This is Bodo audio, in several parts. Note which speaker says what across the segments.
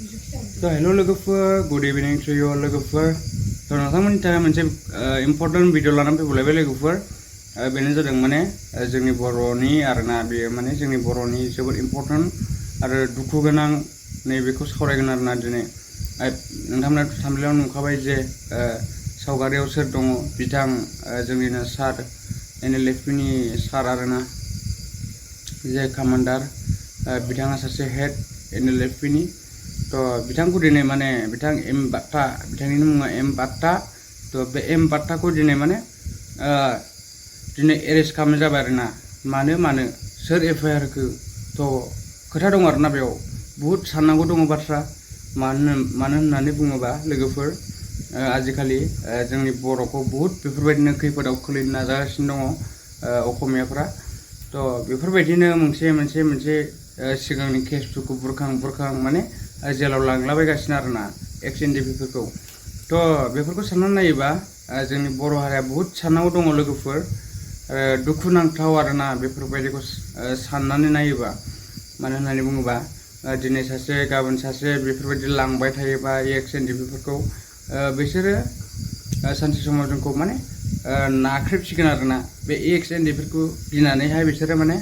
Speaker 1: So hello lwgwpwr, good evening to you all lwgwpwr. So नोंथांमोननि थाखाय मोनसे इम्पोर्टेन्ट भिडिअ लानानै फैबावलायबाय लwgwpwr. बेनो जादों माने जोंनि बर'नि आरोना बेयो माने जोंनि बर'नि जोबोद इम्पोर्टेन्ट आरो दुखु गोनां नैबेखौ सावरायगोन आरोना दिनै। नोंथांमोना थाम्बनेलाव नुखाबाय जे सावगारियाव सोर दङ बिथां जोंनिनो सार NLFB नि सार आरोना जे कमान्डार बिथाङा सासे हेड NLFB नि तो बिथांखौ दिनै माने बिथां M-Bata बिथांनि मुङा M-Bata तो बे M-Bata को दिनै माने दिनै एरेस्ट खालामनाय जाबाय आरोना मानो सोर FIR खौ तो खोथा दं आरोना बेयाव बहुत साननांगौ दङ बाथ्रा मानो होननानै बुङोबा लोगोफोर आजिखालि जोंनि बर'खौ बहुत बेफोरबायदिनो खैफोदाव खोलैनो नाजागासिनो दङ असमियाफोरा तो बेफोरबायदिनो मोनसे सिगांनि केसफोरखौ बुरखां माने जेलाव लांलाबायगासिनो आरोना एक्स NDP फोरखौ तो बेफोरखौ साननानै नायोबा जोंनि बर' हारिया बहुत साननांगौ दङ लोगोफोर दुखुनांथाव आरोना बेफोरबायदिखौ साननानै नायोबा मानो होननानै बुङोबा दिनै सासे गाबोन सासे बेफोरबायदि लांबाय थायोबा एक्स NDP फोरखौ बिसोरो सानसे समाव जोंखौ माने नाख्रेबसिगोन आरोना बे एक्स NDP फोरखौ गिनानैहाय बिसोरो माने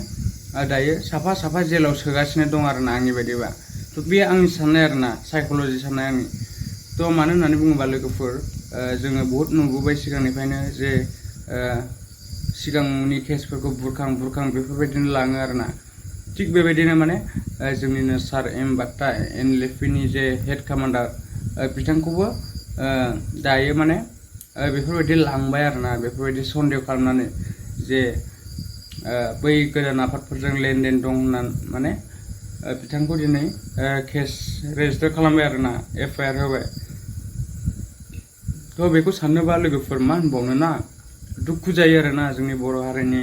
Speaker 1: दायो साफा जेलाव सोगासिनो दं आरोना आंनि बायदिबा तो बे आंनि साननाय आरोना साइकोलॉजी साननाय आंनि तो मानो होननानै बुङोबा लोगोफोर जोङो बहुत नुबोबाय सिगांनिफ्रायनो जे सिगांनि केसफोरखौ बुरखां बेफोरबायदिनो लाङो आरोना थिग बेबायदिनो माने जोंनिनो सार M-Bata NLFB नि जे हेड कमान्डार बिथांखौबो दायो माने बेफोरबायदि लांबाय आरोना बेफोरबायदि सन्देह खालामनानै जे बै गोदान आफादफोरजों लेनदेन दं होननानै माने बिथांखौ दिनै केस रेजिस्टार खालामबाय आरोना FIR होबाय तो बेखौ साननोबा लोगोफोर मा होनबावनो ना दुखु जायो आरोना जोंनि बर' हारिनि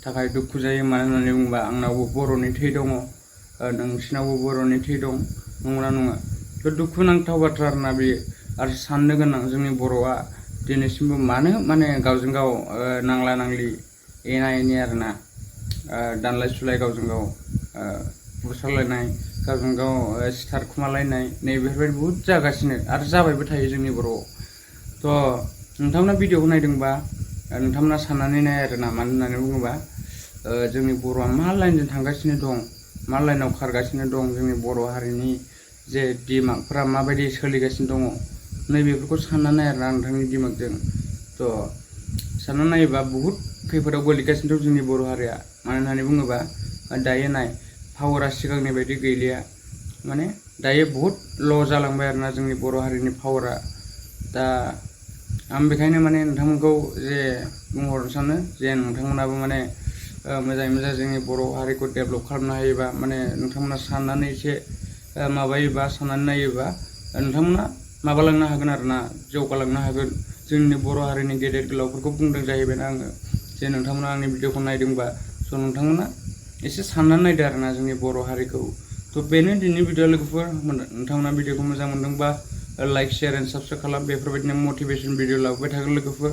Speaker 1: थाखाय दुखु जायो मानो होननानै बुङोबा आंनावबो बर'नि थै दङ नोंसिनावबो बर'नि थै दं नंगौना नङा तो दुखुनांथाव बाथ्रा आरोना बेयो आरो साननो गोनां जोंनि बर'आ दिनैसिमबो माने गावजों गाव नांला नांलि एना एनि आरोना दानलाय सुलाय गावजों गाव बुसारलायनाय गावजों गाव सिथारखुमालायनाय नैबेफोरबायदि बहुत जागासिनो आरो जाबायबो थायो जोंनि बर'आव तो नोंथांमोना भिडिअखौ नायदोंबा नोंथांमोना साननानै नाय आरोना मानो होननानै बुङोबा जोंनि बर'आ मा लाइनजों थांगासिनो दं मा लाइनाव खारगासिनो दं जोंनि बर' हारिनि जे दिमागफोरा माबायदि सोलिगासिनो दङ नैबेफोरखौ सानना नाय आरोना नोंथांनि दिमागजों तो सानना नायोबा बहुत खैफोदाव गोलैगासिनो दं जोंनि बर' हारिया मानो होननानै बुङोबा दायो नाय पावारा सिगांनि बायदि गैलिया माने दायो बहुत ल' जालांबाय आरोना जोंनि बर' हारिनि पावारा दा आं बेखायनो माने नोंथांमोनखौ जे बुंहरनो सानो जे नोंथांमोनाबो माने मोजाङै मोजां जोंनि बर' हारिखौ डेभेलप खालामनो हायोबा माने नोंथांमोना साननानै एसे माबायोबा साननानै नायोबा नोंथांमोना माबालांनो हागोन आरोना जौगालांनो हागोन जोंनि बर' हारिनि गेदेर गोलावफोरखौ बुंदों जाहैबाय आङो जे नोंथांमोना आंनि भिडिअखौ नायदोंबा स' नोंथांमोना एसे साननानै नायदो आरोना जोंनि बर' हारिखौ तो बेनो दिनैनि भिडिअ लोगोफोर नोंथांमोना भिडिअखौ मोजां मोनदोंबा लाइक शेयार एन्ड साबस्क्राइब खालाम बेफोरबायदिनो मटिभेसन भिडिअ लाबोबाय थागोन लोगोफोर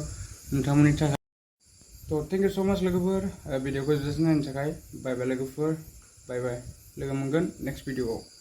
Speaker 1: नोंथांमोननि थाखाय तो थेंक इउ स' माच लोगोफोर भिडिअखौ जोबजासिम नायनो थाखाय बाय बाय लोगोफोर बाय बाय लोगो मोनगोन नेक्स्ट भिडिअआव